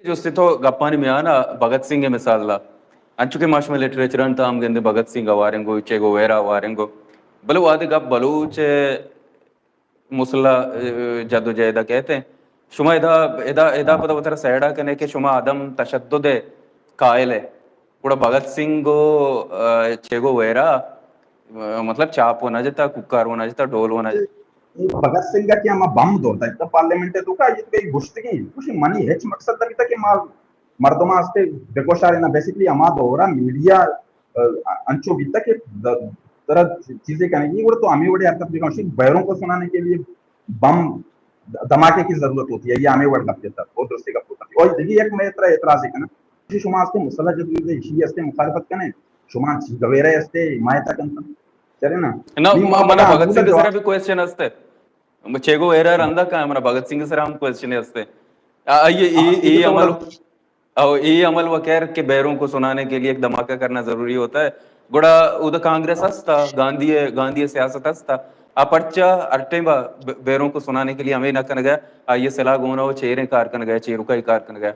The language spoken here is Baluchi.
جستے تو گپانی میان ءَ بھگت سنگھ ءِ مثال دا، انچو کہ ما شما لٹریچران تام گندے بھگت سنگھ ءَ وارنگو، چے گویرا ءَ وارنگو، بلے وہدے گپ بلوچ ءِ مسلح، ءِ، جدوجہد ءَ کئیت، شما ادا، ادا، ادا پدا وترا سیڈا کنے کہ شما عدم تشدد ءِ قائل ئے، گڑا بھگت سنگھ و، ءِ، چے گویرا، ءِ، مطلب چاپ و نہ جتا، کوکار و نہ جتا، ڈول و نہ جتا۔ اے بھگت سنگھ ءَ کہ ہما بم دور داشتہ پارلیمنٹ ءِ توکا، آئی ءَ گوشتگی، گوشی منی ہچ مقصد نہ بیتا کہ ما مردم آستے بکشارے نہ، بیسیکلی ہما دورا میڈیا، ءِ، انچو بیتا کہ د-، ترا چیزے کنگی، گڑا تو ہمے وڑے حرکت بکن، شی بیروں کو سنانے کے لیے بم دھماکے کی ضرورت ہوتی ہے، یہ ہمے وڑ گپ دیتا، بہت درستی گپ ہوتا۔ اور دیگه یک میں ترا اعتراض کنم، کہ شما آستے مسلح جدوجہد ایشی آستے مخالفت کنے، شما چی گویرا آستے حمایت کنتا، چرے نا؟ نہ، نی ما منا پدا بھگت سنگھ ءِ سرا بھی کوئسچن ہستے۔ چے گویرا رندا کا، منا بھگت سنگھ ءِ سرا ہم کوئسچن ہستے۔ آ، آ، یہ، یہ، یہ عمل، او، یہ عمل و خیر کہ بیروں کو سنانے کے لیے ایک دھماکہ کرنا ضروری ہوتا ہے۔ گڑا اود کانگریس ہستا، گاندھی ءِ، گاندھی ءِ سیاست ہستا۔ آ پرچا ہر ٹائم ب-، بیروں کو سنانے کے لیے ہمیں نہ کنگا، آ یہ سلاح گونا و چیریں کار کنگا، چیرکائی کار کنگا۔